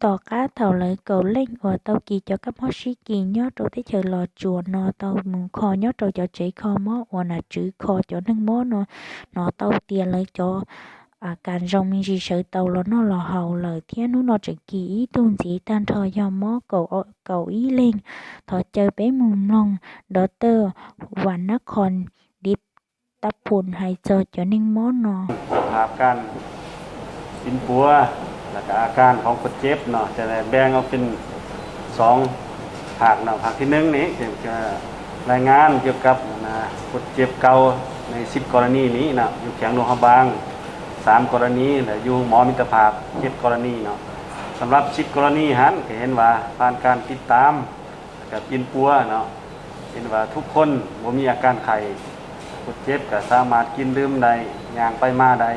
Tok kha thảo lei kau leng ua tau ki cau kap ho si ki nho trâu tết chảy lò chùa no tau mù kho nho trâu cau chế kho mó ua nà chứ kho cau nâng mó no no tau tia lei cau a kan zong mi si sơ tau lò no lò hau lei thiê nu no chảy ki í tu nzi tan tho yo mó kau kau í leng tho chau pé mù mlong đó tơวันนคร ดิบ ตับพุนไฮจอจอนิ่งหมอหนอ ສະພາບການປິ່ນປົວ ແລະກະອາການຂອງຄົນເຈັບເນາະ ຈະໄດ້ແບ່ງອອກເປັນສອງພາກເນາະ. ພາກທີໜຶ່ງນີ້ ຈະລາຍງານກ່ຽວກັບຄົນເຈັບເກົ່າໃນສິບກໍລະນີນີ້ເນາະ ຢູ່ແຂວງຫຼວງພະບາງສາມກໍລະນີ ແລະຢູ່ໂຮງໝໍມິດຕະພາບເຈັດກໍລະນີເນາະ. ສຳລັບສິບກໍລະນີຫັ້ນ ກະເຫັນວ່າຜ່ານການຕິດຕາມ ແລະກະປິ່ນປົວເນາະ ເຫັນວ່າທຸກຄົນບໍ່ມີອາການໄຂ້ ຄົນເຈັບກະສາມາດກິນດື່ມໄດ້ ຍ່າງໄປມາໄດ້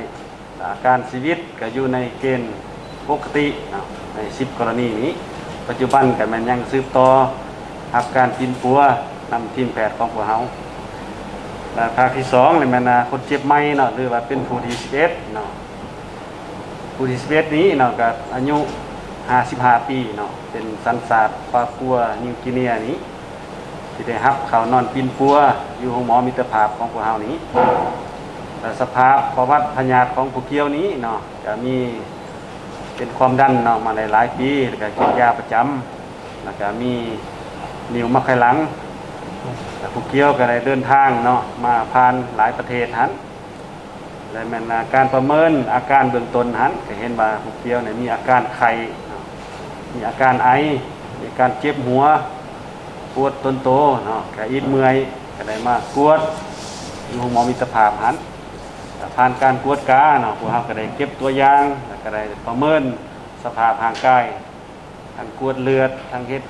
ແລະອາການຊີວິດກະຢູ່ໃນເກນປົກກະຕິເນາະ ໃນສິບກໍລະນີນີ້. ປັດຈຸບັນກະແມ່ນຍັງສືບຕໍ່ຮັບການປິ່ນປົວນຳທີມແພດຂອງພວກເຮົາ. ແລະພາກທີສອງນີ້ແມ່ນຄົນເຈັບໃໝ່ເນາະ ຫຼືວ່າເປັນຜູ້ທີສິບເອັດເນາະ. ຜູ້ທີສິບເອັດນີ້ເນາະ ກະອາຍຸຫ້າສິບຫ້າປີເນາະ ເປັນສັນຊາດປາກົວນິວກິເນຍນີ້ ທີ່ໄດ້ຮັບເຂົ້ານອນປິ່ນປົວຢູ່ໂຮງໝໍມິດຕະພາບຂອງພວກເຮົານີ້. ແລະສະພາບປະຫວັດພະຍາດຂອງຜູ້ກ່ຽວນີ້ເນາະ ກະມີເປັນຄວາມດັນເນາະ ມາໄດ້ຫຼາຍປີ ແລະກະກິນຢາປະຈຳ ແລະກະມີນິ້ວມາໄຄຫຼັງ ແລະຜູ້ກ່ຽວກະໄດ້ເດີນທາງເນາະ ມາຜ່ານຫຼາຍປະເທດຫັ້ນ. ແລະແມ່ນການປະເມີນອາການເບື້ອງຕົ້ນຫັ້ນ ກະເຫັນວ່າຜູ້ກ່ຽວນີ້ມີອາການໄຂ້ເນາະ ມີອາການໄອ ມີອາການເຈັບຫົວ ປວດຕົນໂຕເນາະ ກະອິດເມື່ອຍ ກະໄດ້ມາກວດຢູ່ໂຮງໝໍມິດຕະພາບຫັ້ນ. ກະຜ່ານການກວດກາເນາະ ພວກເຮົາກະໄດ້ເກັບຕົວຢ່າງ ແລະກະໄດ້ປະເມີນສະພາບຮ່າງກາຍ ທັງກວດເລືອດ ທັງເຮັດ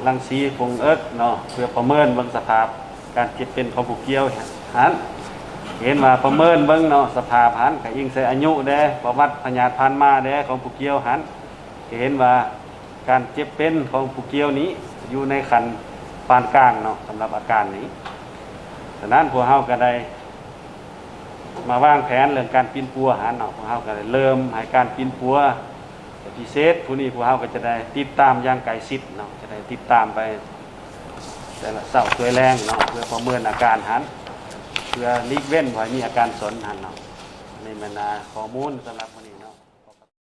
ລັງສີຟົງເອິກເນາະ ເພື່ອປະເມີນເບິ່ງສະພາບການເຈັບເປັນຂອງຜູ້ກ່ຽວຫັ້ນ. ເຫັນວ່າປະເມີນເບິ່ງເນາະ ສະພາບຫັ້ນ ກະອີງໃສ່ອາຍຸແດ່ ປະຫວັດພະຍາດຜ່ານມາແດ່ຂອງຜູ້ກ່ຽວຫັ້ນ ກະເຫັນວ່າການເຈັບເປັນຂອງຜູ້ກ່ຽວນີ້ຢູ່ໃນຂັ້ນປານກາງເນາະ ສຳລັບອາການນີ້. ສະນັ້ນພວກເຮົາກະໄດ້ມາວາງແຜນເລື່ອງການປິ່ນປົວຫັ້ນເນາະ ພວກເຮົາກະໄດ້ເລີ່ມໃຫ້ການປິ່ນປົວ ແລະ ພິເສດຜູ້ນີ້ພວກເຮົາກະຈະໄດ້ຕິດຕາມຢ່າງໃກ້ຊິດເນາະ ຈະໄດ້ຕິດຕາມໄປແຕ່ລະເຊົ້າຕວຍແລງເນາະ ເພື່ອປະເມີນອາການຫັ້ນ ເພື່ອຫຼີກເວັ້ນບໍ່ໃຫ້ມີອາການສົນຫັ້ນເນາະ. ນີ້ແມ່ນຂໍ້ມູນສຳລັບມື້ນີ້.